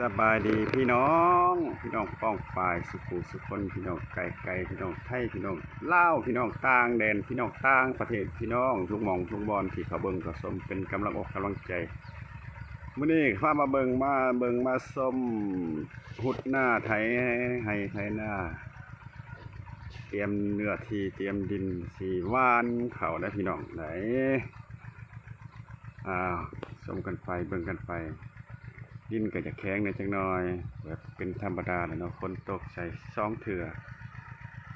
ສະບາຍດີພີ່ນ້ອງ, ພີ່ນ້ອງປ້ອງປາຍສູ່ຜູ້ສູ່ຄົນ, ພີ່ນ້ອງໄກໆ, ພີ່ນ້ອງໄທ, ພີ່ນ້ອງລາວ, ພີ່ນ້ອງຕ່າງແດນ, ພີ່ນ້ອງຕ່າງປະເທດ, ພີ່ນ້ອງທຸກໝ່ອງທຸກບ່ອນທີ່ເຂົ້າເບິ່ງເຂົ້າຊົມເປັນກຳລັງອົກກຳລັງໃຈ. ມື້ນີ້ພາມາເບິ່ງ ມາເບິ່ງມາຊົມ ຮຸດນາໄຖໄຮ່ໄຖນາ, ຕຽມເນື້ອທີ່ ຕຽມດິນຊິຫວ່ານເຂົ້າໄດ໋ພີ່ນ້ອງໄດ໋. ອ່າ ຊົມກັນໄປ ເບິ່ງກັນໄປ. ດິນກໍຈະແຂງແດ່ຈັກໜ່ອຍ ແບບເປັນທຳມະດາແຫຼະເນາະ, ຝົນຕົກໃສ່ສອງເທື່ອ,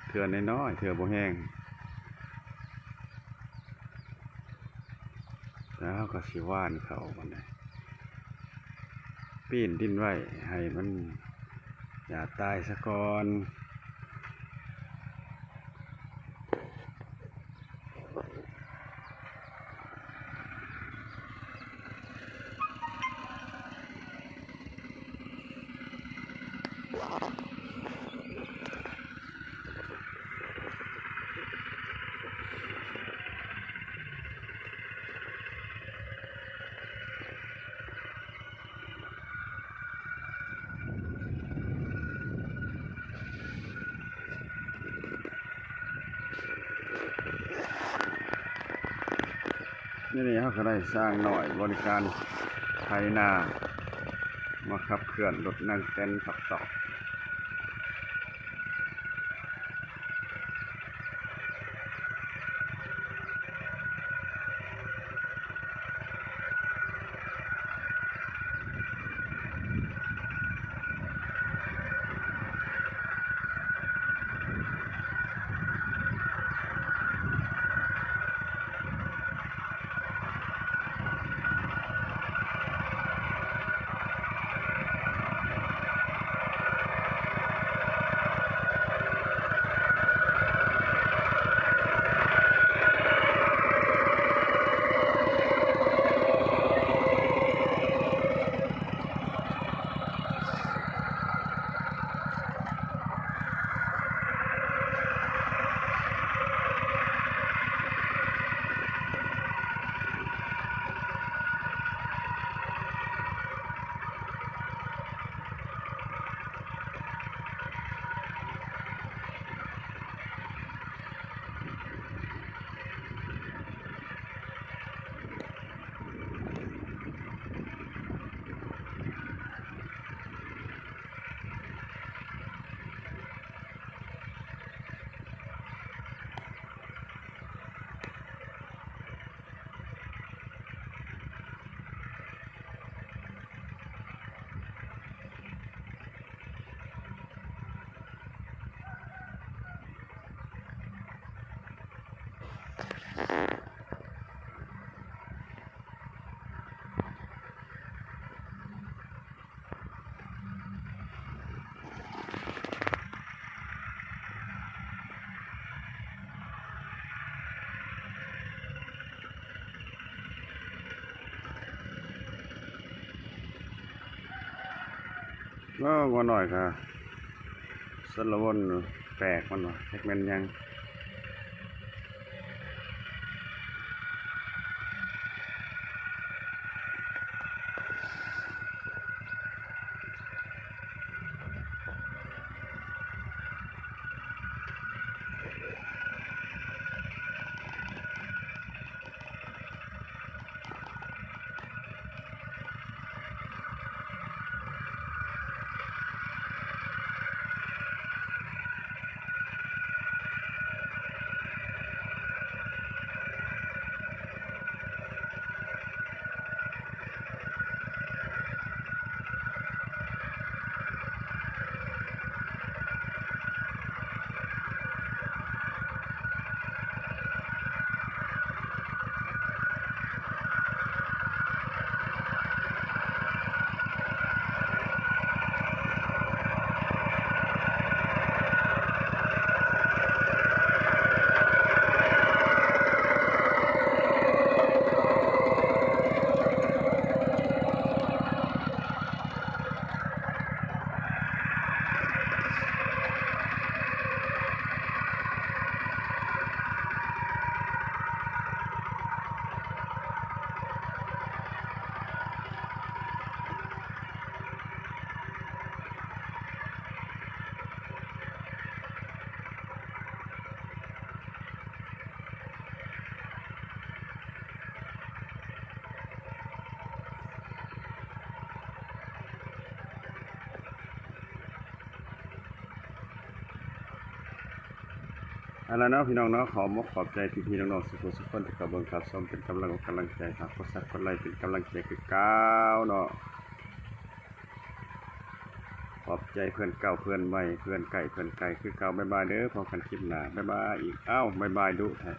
ເທື່ອນ້ອຍໆ ເທື່ອບໍ່ແຮງ. ແລ້ວເຮົາກໍຊິຫວ່ານເຂົ້າບັດນີ້, ປີ້ນດິນໄວ້ໃຫ້ມັນຢ່າຕາຍສາກ່ອນ. ນີ້ ນີ້ເຮົາກໍໄດ້ຊ່າງນ້ອຍບໍລິການໄຖນາ ມາຂັບເຄື່ອນລົດນາງແຕນຕອກໆ. ໂອ້ ງົວນ້ອຍກະຊົນລະວົນແປກມັນວ່າ ຈັກແມ່ນຫຍັງ. ເ ອັນນັ້ນເນາະ ພີ່ນ້ອງເນາະ ຂໍຂອບໃຈພີ່ໆນ້ອງໆ ສຸກໆ ສຸກຄົນທີ່ເຂົ້າເບິ່ງເຂົ້າຊົມ ເປັນກຳລັງອົກກຳລັງໃຈ ຝາກກົດຊັບກົດໄລ ເປັນກຳລັງໃຈຄືເກົ່າເນາະ. ຂອບໃຈເພື່ອນເກົ່າເພື່ອນໃໝ່ ເພື່ອນໃກ້ເພື່ອນໄກຄືເກົ່າ. ບາຍບາຍເດີ ພົບກັນຄລິບໜ້າ ບາຍບາຍອີກ. ອ້າວ ບາຍບາຍດຸແທ້.